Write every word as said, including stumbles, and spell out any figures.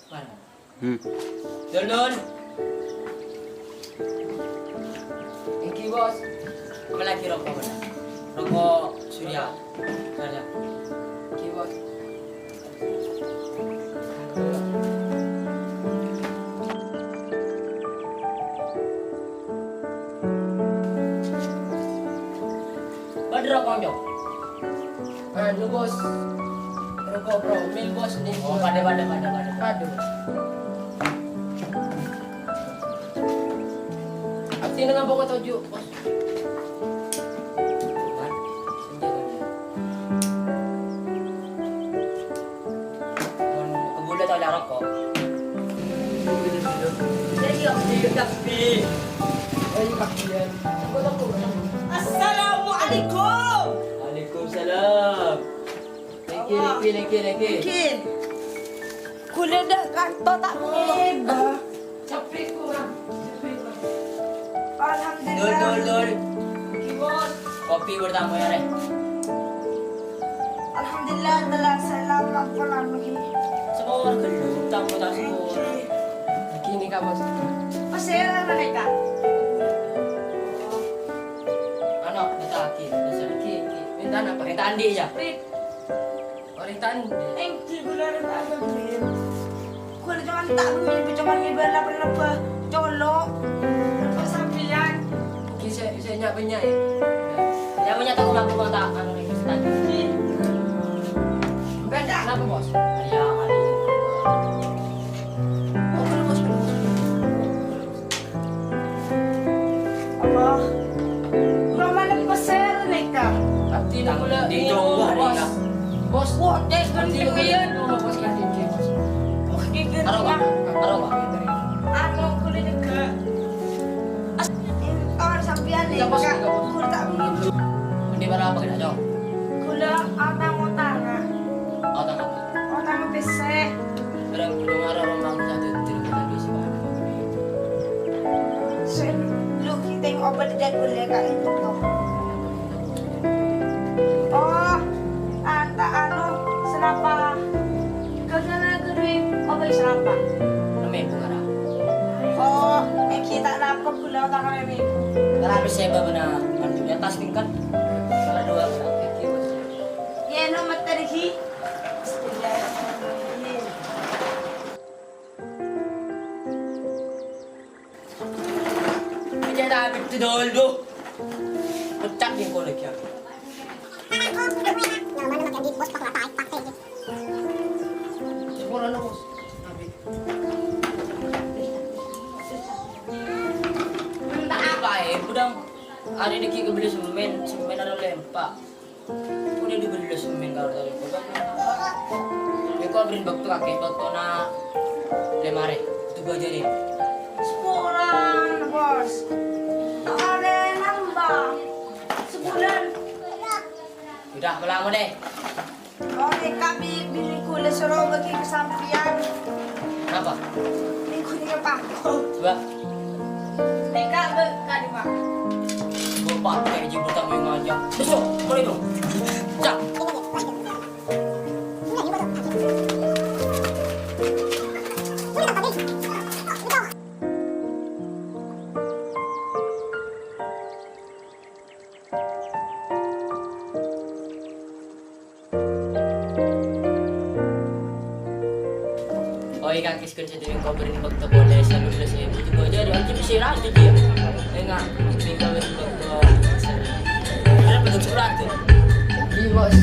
Hmm. Dul, Dul. Èngghi, Bos. Apa lagi roko', Bos? Roko' Surya. Ada. Èngghi, Bos. Bâdâ roko', Cong? Anu, Bos. Roko' Promil, Bos. Ini. Oh, padâ, padâ, padâ, padâ. Padâ. Abdhina ngampong katoju', Bos. Mon kebulâ tao la roko'. Jadi, Abdi, Abdi. Ayo, Abdi, ya. Assalamualaikum. Waalaikumsalam. Lengki, lengki, lengki, lengki. Lengki. Kulâ dâ' kanto ta' mengèba. Dul, dul, dul. Kopi pertama ya, Rek. Alhamdulillah, telah selamat pulang lagi. Sepor ghâllu, tamu ta' sepor. Gini, Kak Bos. Pas ya, mana, Kak? Ano, minta lagi, minta lagi. Minta apa? Minta andi ya. Orèng ta' andi'. Èngghi, kulâ rèng ta' bengngèn. Kulâ coma ta' bengngèn, coma ngibâ la-, la-, colo'. Apa sampèyan? Èngghi, sè, sè nya'-bânnya', ya. Nya'-bânnya' ta' omah, omah ta', anu, rèng ta' andi'. Èngghi. Beda. Kenapa, Bos? Ya, anu. Oh, kulâ, Bos, kulâ, Bos. Allah. Roman peser nèka. Abdhina kulâ di Jawa, Bos. Bos, wah, dek, abdhina kulâ di Jawa, Bos, kan di Jawa, Bos. Wah, di Jawa. Karo, Pak. Karo, Pak. Anu, kulâ nèka. As-, entar sampèyan nèka. Iya, Bos. Kulâ ta' bengngèn. Ini para apa kita, Cong? Kulâ otang-otangan. Otang apa? Otang pèssè. Barang belum ada orang mampu satu diri kita dua sebab. Sen, lu kita yang obat dan boleh, Kak, itu. Oh, anta anu, senapa? Kagak lagi duit, obat senapa? Namanya bunga. Oh, eh, kita napa gula tangan ini? Karena habis saya bawa benar, kan di atas tingkat. Salah dua, berarti. Yâ, no, matèr, ghi. Bismillahirrahmanirrahim. Aja' ta' abit dulu. Pecah di kolek ya. Sepuluh, Bos. Abit. Entah apa, eh, udah hari ini kita beli semen, semen ada lempak. Udah dibeli semen kalau dari kota. Ini kok beri waktu kakek, waktuna lima hari, itu gua ajarin. Sebulan, Bos. Tak ada nambah. Sebulan. Udah, melamun deh. Oh, nèka bi-, bini kulâ soro bagi ka sampèyan. Kenapa? Minggu ini, Pak. Coba. Nèka be-, ka di mana? Gua pakai aja pertama yang ngajak. Besok, mulai dong. Cak. Oi, Kang Kiskun, sèdhing koper ini waktu boleh satu belas ribu juga aja, ada aja bisa ratus dia. Enggak, ini koper ini waktu. Berapa tuh surat tuh? Iya, Bos.